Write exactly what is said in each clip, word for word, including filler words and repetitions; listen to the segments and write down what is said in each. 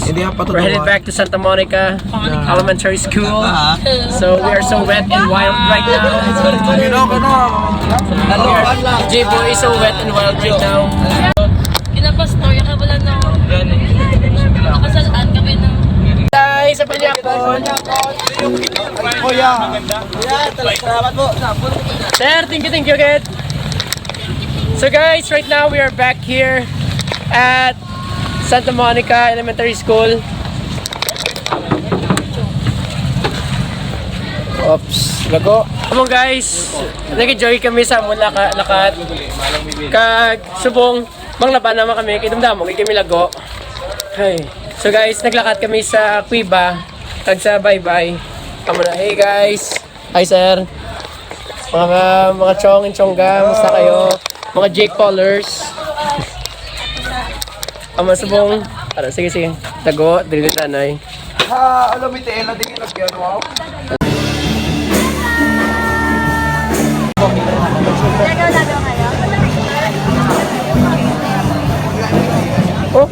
Hindi nga pa We're headed totoo. Back to Santa Monica Elementary School. So we are so wet and wild right now. J-Boy is so wet and wild right now. Kinapastorya ka pala, no? Nakasalaan kami ng Guys, sa Panyakon. Oh, yeah. Sir, thank you, thank you again. So guys, right now we are back here at Santa Monica Elementary School. Oops, lago. Come on guys, nag-enjoy kami sa amon laka-, lakat. Kag subong, manglaba naman kami, kay dumdamo, kay kami lago. Hey. So guys, naglakat kami sa Cueva, kag sa Baybay. Amo na, hey guys. Hi, sir. Mga, mga chong and chongga, musta kayo? Mga Jake Paulers. Ang masubong. Tara, sige, sige. Tago, dili tanay. Ha, alam mo, Tela, di ka nagyan, wow. Lagaw-lagaw kayo? Oh,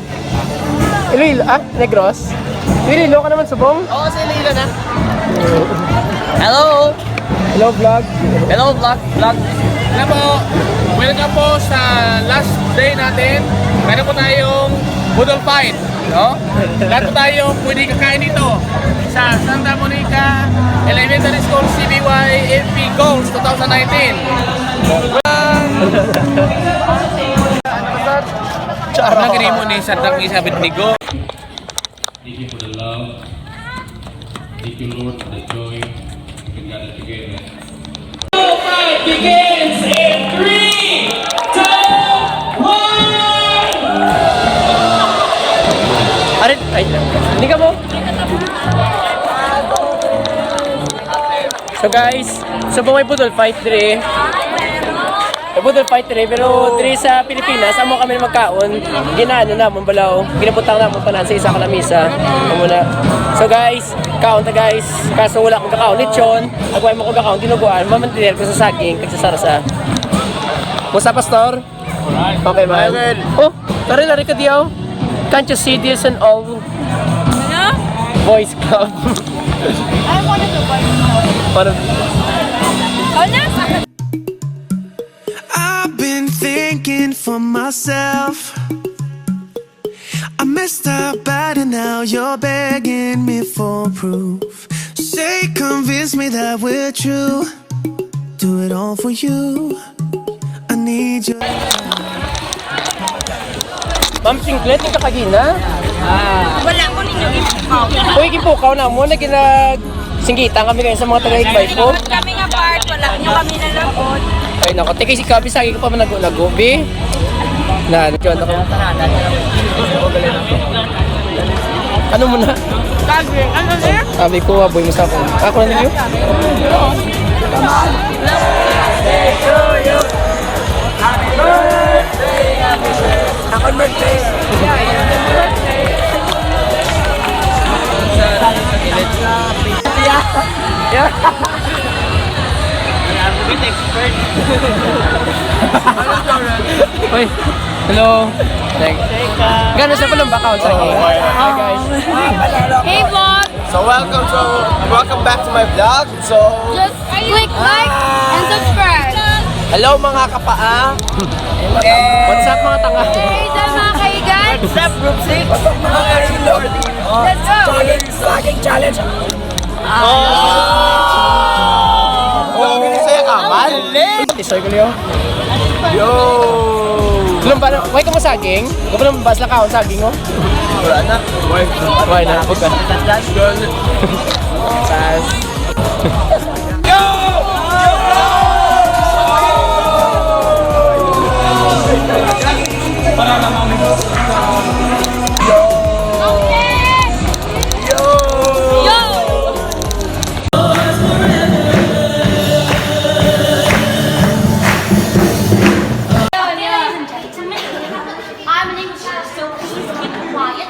Iloilo, ah, Negros? Iloilo ka naman, subong? Oo, sa Iloilo na. Hello! Hello, vlog. Hello, vlog, vlog. Hello po. Welcome po sa last day natin. Meron po tayong boodle fight, no? Lahat po tayo pwede kakain dito sa Santa Monica Elementary School C B Y F P Goals twenty nineteen. Ano ginimo ni Sadrach, Meshach, Abednego? Thank you for the love. Thank you, Lord, for the joy. We can gather together. Fight begins in three, two, one. Arit, ay, hindi ka mo? So guys, so may boodle fight diri. May boodle fight diri, pero diri sa Pilipinas, amo kami magkaon. Ginaano namon balaw, ginabutang namon tanan sa isa ka lamisa. Amo na. So guys, kaon ta guys. Kaso wala akong kakaon lechon. Ako ay mo ko kakaon tinuguan, mamantinel ko sa saging, kag sa sarsa. Musta, Pastor? Okay, man. Okay. Oh, tara na, Rica Diaw. Can't you see this and all? Ano? Boys Club. I wanted to buy Para Oh, na? I've been thinking for myself. I messed up bad and now you're begging me for proof. Say, convince me that we're true. Do it all for you. I need your Ma'am Singlet, ikaw kagina? Wala ko ninyo gipukaw. Uy, gipukaw na mo, na ginag-, singgitan kami kayo sa mga taga-Igbaypog. Kami nga part, wala nyo kami nalabot. Ay, nako, teka, si Kabi, sagi ko pa man nag-unago, bi. Na, ano, yun, ako. Ano mo na? Kagi, ano, sir? Sabi ko, aboy mo sa ako. Ako na ninyo? Ako birthday. Yeah. Yeah. Uy, hello. Thanks. Gano'n sa Palumba ka? Hi, guys. Hey, vlog! So welcome to, welcome back to my vlog. So just click like and subscribe. Hello mga kapaa. What's up mga tanga? Hey, dyan mga kaigan. What's up, Group six? Let's go! Challenge! Fucking challenge! Oh! Grabe ni Sir Amal. Isoy ko niyo. Yo! Lumba na, why ka mo saging? Gabo nang bas lang ka akong saging, oh. Wala na. Why? Why na? Huwag ka. Sas. Yo! Yo! Yo! Hi, my name is Shasta, so please keep quiet.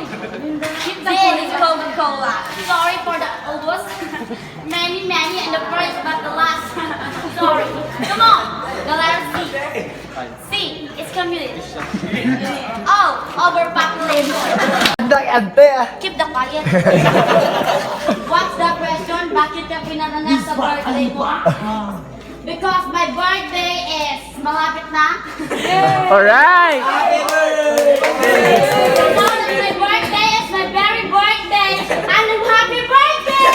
Keep the Coca-Cola. Sorry for the ovos. Many, many, and the price about the last. Sorry. Come on. The letter C. C is community. Oh, overpopulation. Ante, ah. Keep the quiet. What's the question? Bakit ka pinanganak sa birthday mo? Because my birthday is malapit na. Alright! Now that my birthday is my very birthday, and happy birthday!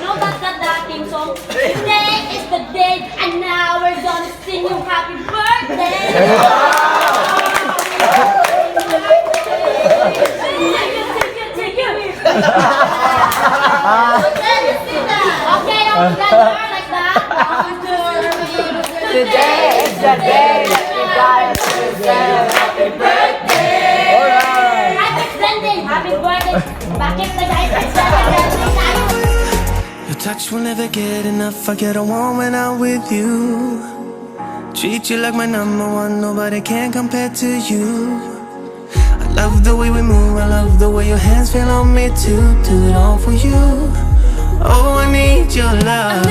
No, that's not the theme song. Today is the day, and now we're gonna sing you happy birthday. Sing you, sing you, sing you. Okay, okay, like that. One, two, three. Today is the day that you gotta say happy birthday! Alright! Happy birthday, happy birthday. Bakit nag-extend ang birthday tayo? Your touch will never get enough. I get a warm when I'm with you. Treat you like my number one, nobody can compare to you. I love the way we move, I love the way your hands feel on me to do it all for you. Oh, I need your love.